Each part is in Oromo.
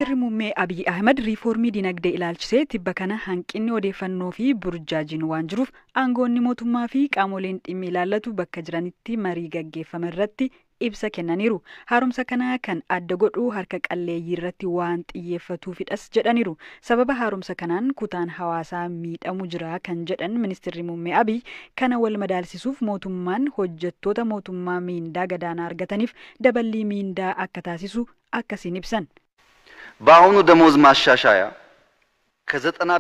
Ministeerri Muummee Abiy Ahmed riifoormii dinagdee ilaalchisee tibba kana hanqinni odeeffannoo fi burjaajiin waan jiruuf aangoonni mootummaa fi qaamoleen dhimmi ilaallatu bakka jiranitti marii gaggeeffame irratti ibsa kennaniiru. Haaromsa kana kan adda godhu harka qalleeyyii irratti waan xiyyeeffatuufidhas jedhaniiru. Sababa haaromsa kanaan kutaan hawaasaa miidhamu jira kan jedhan Ministeerri Muummee Abiy kana wal madaalsisuuf mootummaan hojjettoota mootummaa miindaa gadaanaa argataniif daballii miindaa akka taasisu akkasiin ibsan. በአሁኑ ደሞዝ ማሻሻያ ከዘጠና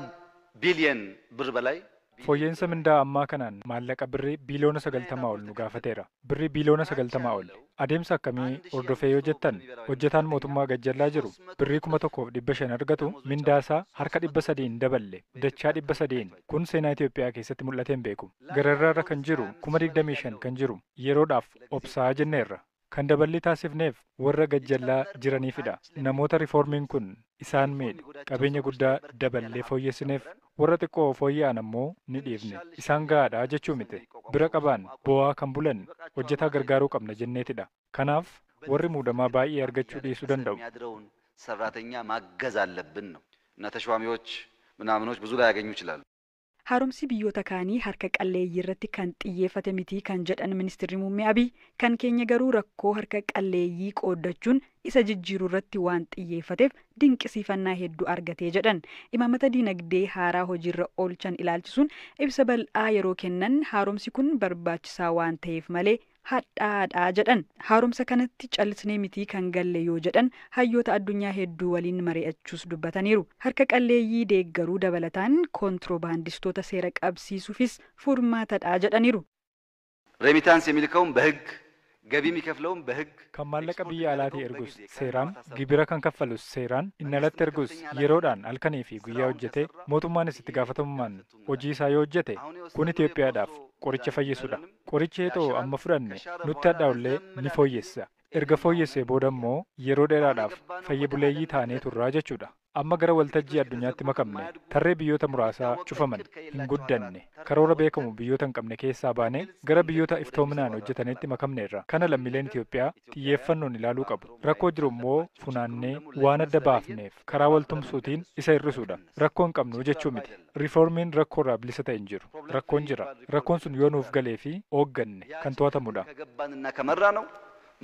ቢሊየን ብር በላይ Fooyya'insa mindaa ammaa kanaan maallaqa birrii biiliyoona 90 ol nu gaafateera. Birrii biiliyoona 90 ol. Adeemsa akkamii hordofee yoo jettan, hojjetaan mootummaa gajjallaa jiru birrii 1500 argatu mindaasaa harka 300n daballe, dachaa 300n. Kun seenaa Itoophiyaa keessatti mul'atee hin beeku. Gararraarra kan jiru 25,000 kan jiru yeroodhaaf obsaa jenneerra. Kan daballi taasifneef warra gajjallaa jiraniifidha. Namoota riifoormiin kun isaan miidhe qabeenya guddaa daballee fooyyessineef, warra xiqqoo fooyya'an ammoo ni dhiifne. Isaan gahaadha jechuu miti. Bira qabaan bo'aa kan bulan hojjetaa gargaaruu qabna jenneetidha. Kanaaf warri muudamaa baay'ee argachuu dhiisuu danda'u. የሚያድረውን ሰራተኛ ማገዝ አለብን ነው እና ተሿሚዎች ምናምኖች ብዙ ላያገኙ ይችላሉ። Haaromsi biyyoota kaanii harka qalleeyyii irratti kan xiyyeeffate miti kan jedhan Ministeerri Muummee Abiy, kan keenya garuu rakkoo harka qalleeyyii qooddachuun isa jijjiiruu irratti waan xiyyeeffateef dinqisiifannaa hedduu argatee jedhan. Imaammata diinagdee haaraa hojiirra oolchan ilaalchisuun ibsa bal'aa yeroo kennan haaromsi kun barbaachisaa waan ta'eef malee hadhaadhaa jedhan. Haaromsa kanatti callisnee mitii kan galle yoo jedhan hayyoota addunyaa hedduu waliin mari'achuus dubbataniiru. Harka qalleeyyii deeggaruu dabalataan kontiroobaandistoota seera qabsiisuufis furmaatadha jedhaniiru. ሬሚታንስ የሚልከውም በህግ ገቢ የሚከፍለውም በህግ Kan maallaqa biyya alaatii ergus seeraan, gibira kan kaffalus seeraan, inni alatti ergus yeroodhaan halkanii fi guyyaa hojjete, mootummaanis itti gaafatamummaan hojii isaa yoo hojjete, kun Itoophiyaadhaaf qoricha fayyisudha. Qorichi heexoo amma fudhanne nutti hadhaa'ullee ni fooyyessa. Erga fooyyessee booda immoo yeroo dheeraadhaaf fayya buleeyyii taanee turraa jechuudha. Amma gara waltajjii addunyaatti makamne, tarree biyyoota muraasaa cufaman hin guddanne, karoora beekamu biyyoota hin qabne keessaa baanee gara biyyoota iftoominaan hojjetanitti makamneerra. Kana lammiileen Itoophiyaa xiyyeeffannoon ilaaluu qabu. Rakkoo jiru immoo funaannee waan adda baafneef karaa waltumsuutiin isa hir'isuudha. Rakkoo hin qabnu jechuu miti. Riiformiin rakkoorraa bilisa ta'e hin jiru. Rakkoon jira. Rakkoon sun yoo nuuf galee fi hoogganne kan to'atamudha. ከገባንና ከመራ ነው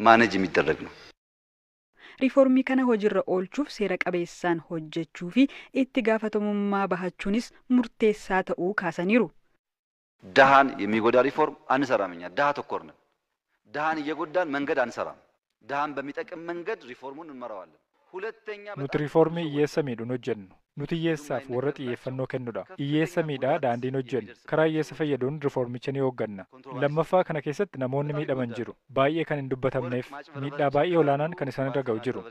ማኔጅ የሚደረግ ነው። Riiformii kana hojiirra oolchuuf seera qabeessaan hojjechuu fi itti gaafatamummaa bahachuunis murteessaa ta'uu kaasaniiru. ድሃን የሚጎዳ ሪፎርም አንሰራም። እኛ ድሃ ተኮር ነን። ድሃን እየጎዳን መንገድ አንሰራም። ድሃን በሚጠቅም መንገድ ሪፎርሙን እንመራዋለን። ሁለተኛ Nuti riiformii hiyyeessa miidhu hin hojjennu. Nuti hiyyeessaaf warra xiyyeeffannoo kennudha. Hiyyeessa miidhaa daandiin hojjennu. Karaa hiyyeessa fayyaduun riiformicha ni hoogganna. Lammaffaa, kana keessatti namoonni miidhaman jiru. Baay'ee kan hin dubbatamneef miidhaa baay'ee olaanaan kan isaan irra ga'u jiru.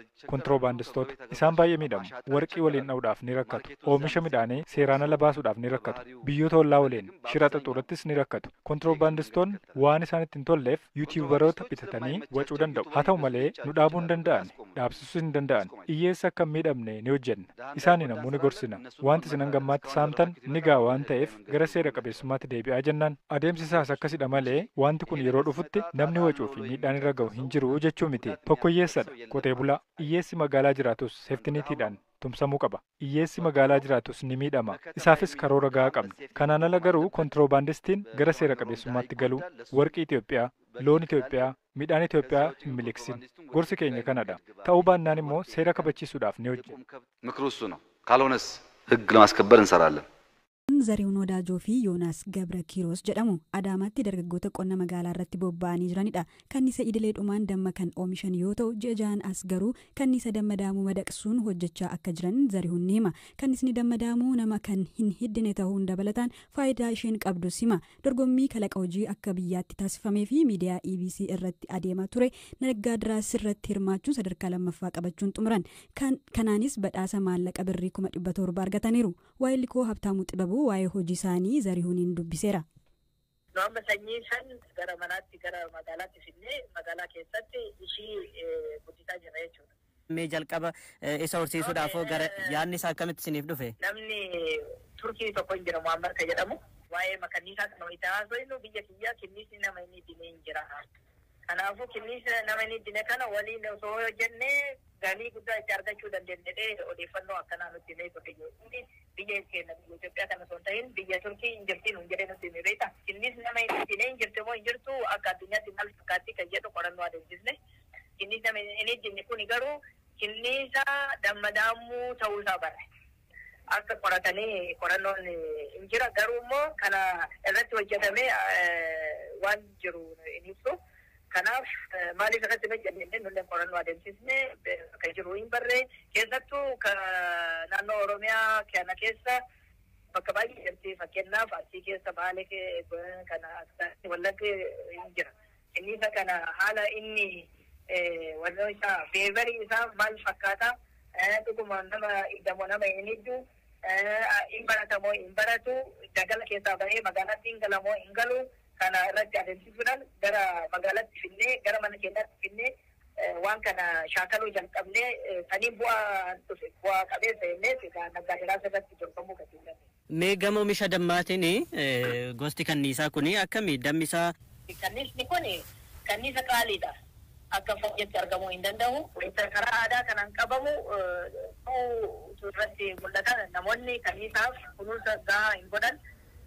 Kontiroobaandistoota. Isaan baay'ee miidhamu. Warqii waliin dha'uudhaaf ni rakkatu. Oomisha midhaanii seeraan ala baasuudhaaf ni rakkatu. Biyyoota ollaa waliin shira xaxuurrattis ni rakkatu. Kontiroobaandistoonni waan isaanitti hin tolleef yuutiyuubaroota bitatanii wacuu danda'u. Haa ta'u malee nu dhaabuu hin danda'an. Dhaabsisuu hin danda'an. Hiyyeessa akka hin miidhamne ni hojjenna. Isaaniin ammoo ni gorsina. Wanti isin hanga ammaatti saamtan ni ga'a waan ta'eef gara seera qabeessummaatti deebi'aa jennaan. Adeemsi isaas akkasidha malee wanti kun yeroo dhufutti namni wacuu fi miidhaan irra ga'u hin jiru jechuu miti. Tokko hiyyeessadha. Qotee bulaa. Hiyyeessi magaalaa jiraatus seeftiniitiidhaan tumsamuu qaba. Hiyyeessi magaalaa jiraatus ni miidhama. Isaafis karoora gahaa qabna. Kanaan ala garuu kontiroobaandistiin gara seera qabeessummaatti galuu, warqii Itoophiyaa, loon Itoophiyaa, midhaan Itoophiyaa hin miliqsin. Gorsi keenya kanadha. Ta'uu baannaan immoo seera kabachiisuudhaaf ni hojjenna. ምክሩ እሱ ነው። ካልሆነስ ህግ ለማስከበር እንሰራለን። Zarihuun Wadaajoo fi Yoonaas Gabra Kiroos jedhamu. Adaamaatti dargaggoota qonna magaalaa irratti bobba'anii jiranidha. Kannisa idileedhumaan damma kan oomishan yoo ta'u, ji'a 6n as garuu kannisa damma daamuu madaqsuun hojjechaa akka jiran Zarihuun ni hima. Kannisni damma daamuu nama kan hin hiddine ta'uun dabalataan faayidaa isheen qabdus hima. Dorgommii kalaqa hojii akka biyyaatti taasifamee fi miidiyaa EBC irratti adeemaa ture Naggaa Diraas irratti hirmaachuun sadarkaa lammaffaa qabachuun xumuran. Kanaanis badhaasa maallaqa birrii 700,000 argataniiru. Waa'ee koo Habtaamuu Xibabuu waa'ee hojii isaanii Zarihuuniin dubbiseera. Nu amma sanyii san gara manaatti, gara magaalaatti fidnee magaalaa keessatti ishii guddisaa jirra jechuudha. Mee jalqaba isa horsiisuudhaaf hoo gara yaadni isaa akkamitti isiniif dhufe? Namni Turkii tokko hin jira, Muhammad kan jedhamu. Waa'ee makanniisaa kana wayita haasofnu, biyya kiyyaa kinniisni nama inni dinee hin jira. Kanaafuu kinniisa nama hin hiddine kana waliin osoo hojjennee galii guddaa itti argachuu dandeenye odeeffannoo akkanaa nutti himee ture. Inni biyya keenya biyya Itoophiyaa kana osoo hin ta'in biyya Turkii hin jirti nuun jedhee nutti hime beektaa. Kinniisni nama hin hiddine hin jirti moo hin jirtu, akka addunyaatti maal fakkaatti kan jedhu qorannoo adeemsisne. Kinniisa nama hin hiddine kuni garuu kinniisa dammadaammuu ta'uusaa barre. Akka qoratanii qorannoon hin jira, garuu immoo kana irratti hojjetamee waan jiru hin ibsu. Kanaaf maaliif irratti hojjenne nullee qorannoo adeemsisne akka jiru hin barree. Keessattuu naannoo Oromiyaa kana keessa bakka baay'ee jirti. Fakkeenyaaf Arsii keessa, Baalee kana, Wallagga hin jira. Kinniisa kana haala inni wannoo isaa beevarii isaa maal fakkaata, dhuguma nama hiddamoo nama hin hiddu, hin baratamoo hin baratu, dagala keessaa bahee magaalaatti hin galamoo hin galu, kana irratti adeemsisuudhaan gara magaalaatti finnee, gara mana keenyaatti finnee waan kana shaakaluu jalqabnee saniin bu'aa dhufe bu'aa qabeessa jennee naggaadiraas irratti dorgomuu kan dandeenye. Mee gama oomisha dammaatiin gosti kanniisaa kun akkami dammi isaa? Kanniisni kun kanniisa qaaliidha. Akka fooyyatti argamuu hin danda'u. Karaa aadaa kanaan qabamu irratti mul'ata. Namoonni kanniisaaf kunuunsa gahaa hin godhan.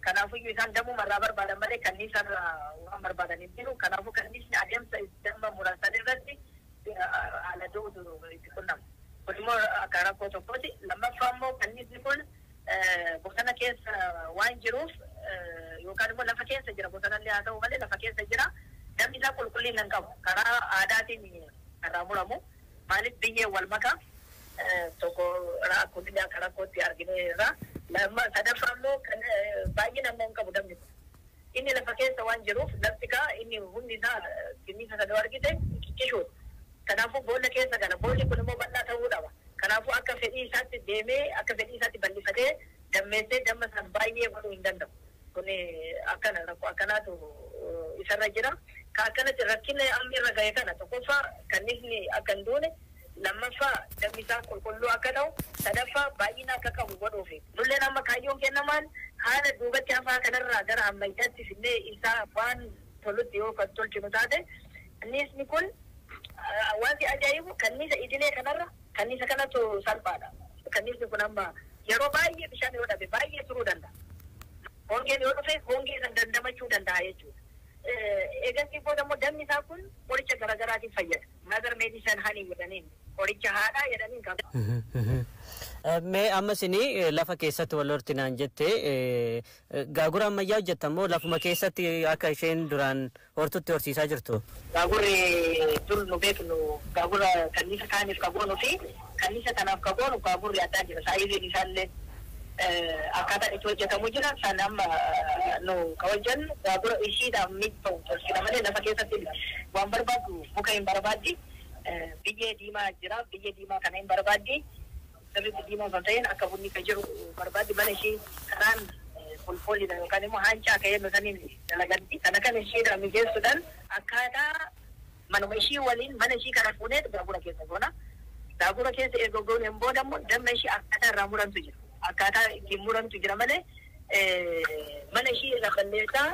Kanaafuyyuu isaan dammuma irraa barbaadan malee kanniisa irraa waan barbaadan hin jiru. Kanaafuu kanniisni adeemsa damma murasan irratti haala du'utu itti qunnama. Kun immoo akka rakkoo tokkooti. Lammaffaa immoo kanniisni kun bosona keessa waan jiruuf yookaan immoo lafa keessa jira, bosonallee haa ta'u malee lafa keessa jira. Dammi isaa qulqullina hin qabu. Karaa aadaatiin irraa muramu. Maaliif biyyeen wal maka tokko kunillee akka rakkootti argineerra. Sadaffaa immoo baay'ina immoo hin qabu dammi kun. Inni lafa keessa waan jiruuf lafti kaa inni humni isaa kinniisa sana argite qiqqishuudha. Kanaafuu boolla keessa gala. Boolli kun immoo bal'aa ta'uu qaba. Kanaafuu akka fedhii isaatti deemee akka fedhii isaatti bal'ifatee dammeessee damma san baay'ee godhuu hin danda'u. Kun akkana rakkoo akkanaatu isarra jira. Ka akkanatti rakkinni amma irra gahe kana, tokkoffaa kanniisni akka hin duune, lammaffaa dammi isaa qulqulluu akka ta'u, sadaffaa baay'ina akka qabu godhuufi. Nulleen amma kaayyoon kennamaan haala duubatti hafaa kanarraa gara ammayyaatti finnee isaa waan tolutti yoo kan tolchinu taate, kanniisni kun wanti ajaa'ibu kanniisa idilee kanarra kanniisa kanatu salphaadha. Kanniisni kun amma yeroo baay'ee bishaan yoo dhabe baay'ee turuu danda'a. Hongeen yoo dhufe hongee kan dandamachuu danda'a jechuudha. Eegasii booda immoo dammi isaa kun qoricha garaagaraatiin fayyada. Mother medicine honey jedhaniin, qoricha haadhaa jedhaniin qaba. Mee amma isin lafa keessatti wal hortinaan jette, gaagura ammayyaa hojjettan moo lafuma keessatti akka isheen duraan hortutti horsiisaa jirtu? Gaagurri dur nu beeknu, gaagura kanniisa kaaniif ka goonuu fi kanniisa kanaaf ka goonu gaagurri addaa jira. Saayiziin isaallee akkaataan itti hojjetamu jira. San amma nu ka hojjennu gaagura ishiidhaaf mijatu tolchina malee lafa keessatti waan barbaaddu muka hin barbaaddi. Biyyee diimaa jira. Biyyee diimaa kana hin barbaaddi. Sirriitti diimaa osoo hin ta'in akka bunni ka jiru barbaaddi. Mana ishii karaan folfolidha yookaan immoo haancaa ka jennu saniin dalagatti. Kana kan ishiidhaan mijeessuudhaan akkaataa manuma ishii waliin mana ishii kana fuunee gaagura keessa goona. Gaagura keessa erga gooneen booda immoo damma ishii akkaataa irraa murantu jira. Akkaataa ittiin murantu jira malee mana ishii irraa balleessaa,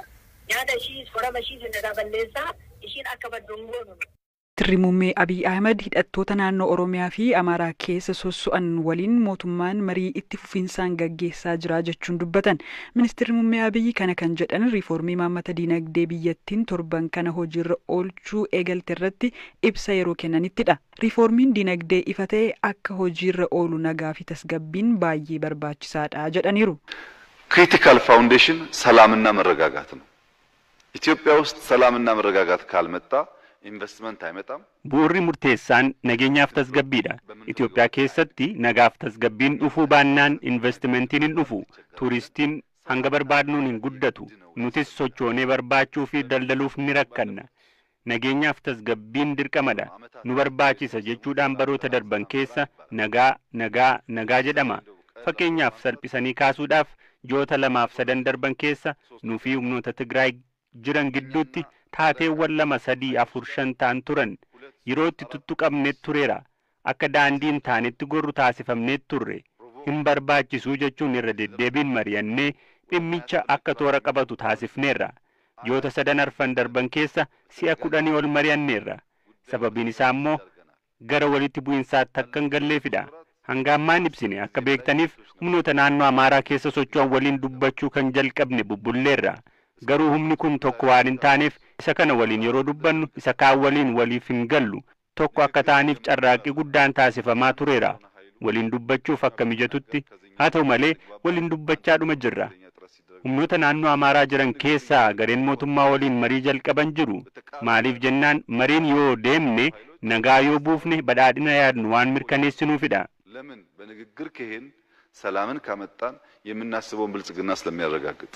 nyaata ishii, soorama ishii irraa balleessaa, ishiin akka baddu hin goonu. Ministeerri Muummee Abiy Ahmed hidhattoota naannoo Oromiyaa fi Amaaraa keessa sosso'an waliin mootummaan marii itti fufinsaan gaggeessaa jira jechuun dubbatan. Ministeerri Muummee Abiy kana kan jedhan riiformii imaammata diinagdee biyyattiin torban kana hojiirra oolchuu eegalte irratti ibsa yeroo kennanittidha. Riiformiin diinagdee ifa ta'e akka hojiirra oolu nagaa fi tasgabbiin baay'ee barbaachisaadha jedhaniiru. Critical foundation ሰላምና መረጋጋት ነው። ኢትዮጵያ ውስጥ ሰላምና መረጋጋት ካልመጣ ኢንቨስትመንት አይመጣም። Bu'uurri murteessaan nageenyaaf tasgabbiidha. Itoophiyaa keessatti nagaaf tasgabbiin dhufuu baannaan investimentiin hin dhufu. Tuuristiin hanga barbaadnuun hin guddatu. Nutis sochoonee barbaachuu fi daldaluuf ni rakkanna. Nageenyaaf tasgabbiin dirqamadha. Nu barbaachisa jechuudhaan baroota darban keessa nagaa, nagaa, nagaa jedhama. Fakkeenyaaf salphisanii kaasuudhaaf ji'oota 2 fi 3 darban keessa nuu fi humnoota Tigraay jiran gidduutti taateewwan 2, 3, 4, 5 ta'an turan. Yeroo itti tuttuqamne tureera. Akka daandii hin taanetti gorru taasifamnee turre. Hin barbaachisuu jechuun irra deddeebiin mari'annee dhimmicha akka toora qabatu taasifneerra. Ji'oota sadan arfan darban keessa si'a 10 ol mari'anneerra. Sababiin isaa immoo gara walitti bu'insaatti akka hin galleefidha. Hanga ammaan ibsine akka beektaniif humnoota naannoo Amaaraa keessa socho'an waliin dubbachuu kan jalqabne bubbulleerra. Garuu humni kun tokko waan hin taaneef isa kana waliin yeroo dubbannu isa kaan waliin waliif hin gallu. Tokko akka ta'aniif carraaqqii guddaan taasifamaa tureera. Waliin dubbachuuf akka mijatutti haa ta'u malee waliin dubbachaadhuma jirra. Humnoota naannoo Amaaraa jiran keessaa gareen mootummaa waliin marii jalqaban jiru. Maaliif jennaan mariin yoo deemne nagaa yoo buufne badhaadhina yaadnu waan mirkaneessinuufidha. ለምን በንግግር ከሄድን ሰላምን ካመጣን የምናስበውን ብልጽግና ስለሚያረጋግጥ።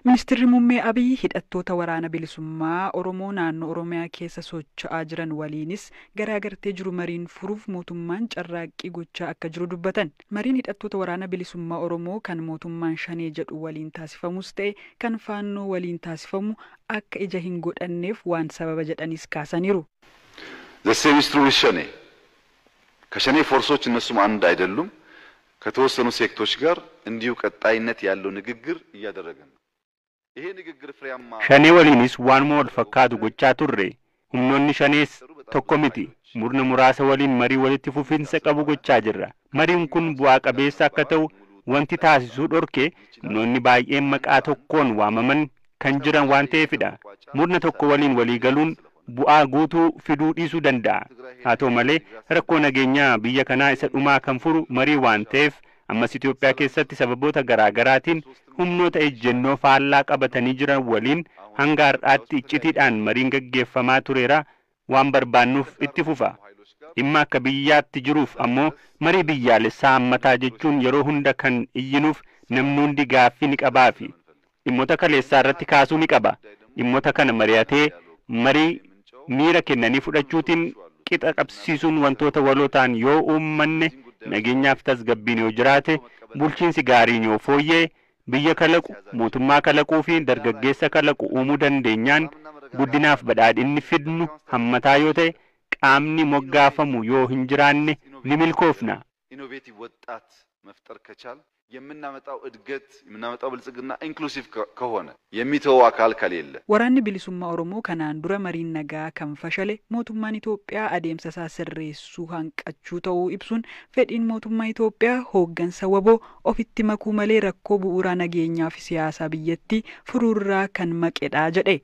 Ministeerri Muummee Abiyyi hidhattoota waraana bilisummaa Oromoo naannoo Oromiyaa keessa socho'aa jiran waliinis garaagartee jiru mariin furuuf mootummaan carraaqqii gochaa akka jiru dubbatan. Mariin hidhattoota waraana bilisummaa Oromoo kan mootummaan Shanee jedhu waliin taasifamus ta'e kan Faannoo waliin taasifamu akka ija hin godhanneef waan sababa jedhanis kaasaniiru. The same is true with ሸኔ። ከሸኔ ፎርሶች እነሱም አንድ አይደሉም። ከተወሰኑ ሴክቶች ጋር እንዲሁ ቀጣይነት ያለው ንግግር እያደረግን ነው። ይሄ ንግግር ፍሬያማ Shanee waliinis waanuma wal fakkaatu gochaa turre. Humnoonni shanees tokko miti. Murna muraasa waliin marii walitti fufinsa qabu gochaa jirra. Mariin kun bu'aa qabeessa akka ta'u wanti taasisuu dhorke humnoonni baay'een maqaa tokkoon waamaman kan jiran waan ta'eefidha. Murna tokko waliin walii galuun bu'aa guutuu fiduu dhiisuu danda'a. Haa ta'u malee rakkoo nageenyaa biyya kanaa isa dhumaa kan furu marii waan ta'eef ammas Itoophiyaa keessatti sababoota garaa garaatiin humnoota ejjennoo faallaa qabatanii jiran waliin hanga har'aatti iccitiidhaan mariin gaggeeffamaa tureera waan barbaannuuf itti fufa. Dhimma akka biyyaatti jiruuf ammoo marii biyyaalessaa hammataa jechuun yeroo hunda kan iyyinuuf namni hundi gaaffii ni qabaafi. Dhimmoota kaleessaa irratti kaasuu ni qaba. Dhimmoota kana mari'atee marii miira kennanii fudhachuutiin qixa qabsiisuun wantoota waloo ta'an yoo uummanne nageenyaaf tasgabbiin yoo jiraate bulchiinsi gaariin yoo fooyyee biyya kalaqu mootummaa kalaquu fi dargaggeessa kalaqu uumuu dandeenyaan guddinaaf badhaadhinni fidnu hammataa yoo ta'e qaamni moggaafamu yoo hin jiraanne ni milkoofna. ኢኖቬቲቭ ወጣት መፍጠር ከቻል የምናመጣው እድገት የምናመጣው ብልጽግና ኢንክሉሲቭ ከሆነ የሚተወው አካል ከሌለ Waraanni bilisummaa Oromoo kanaan dura mariin nagaa kan fashale mootummaan Itoophiyaa adeemsa isaa sirreessuu hanqachuu ta'uu ibsuun fedhiin mootummaa Itoophiyaa hooggansa WBO ofitti makuu malee rakkoo bu'uuraa nageenyaa fi siyaasaa biyyattii furuurraa kan maqedha jedhe.